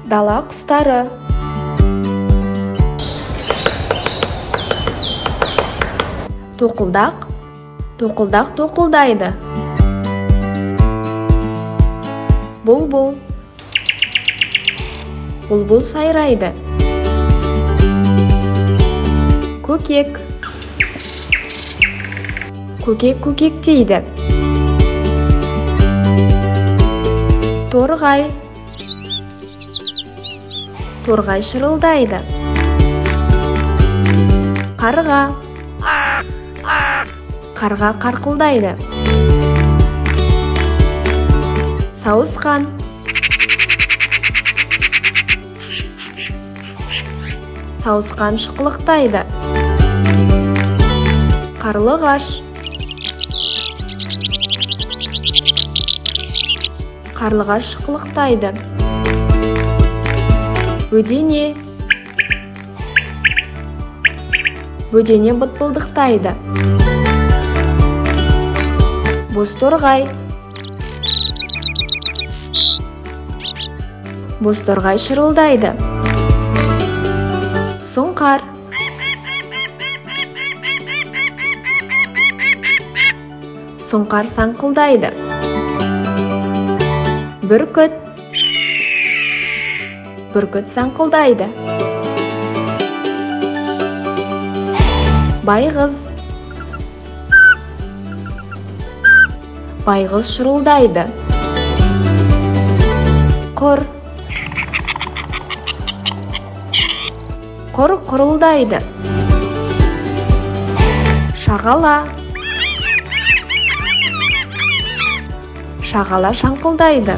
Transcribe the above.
Дала құстары. Тоқылдақ, тоқылдақ тоқылдайды. Бұлбұл, бұлбұл сайрайды. Көкек, көкек көкектейді. Торғай, торғай шырылдайды. Қарға, қарға қарқылдайды. Сауысқан, сауысқан шықылықтайды. Қарлығаш, қарлығаш шықылықтайды. Бөдене, бөдене бытпылдықтайды. Бозторғай, бозторғай шырылдайды. Сұңқар, сұңқар саңқылдайды. Бүркіт, бүркіт саңқылдайды. Байғыз, байғыз шырылдайды. Құр, құр құрылдайды. Шағала, шағала шаңқылдайды.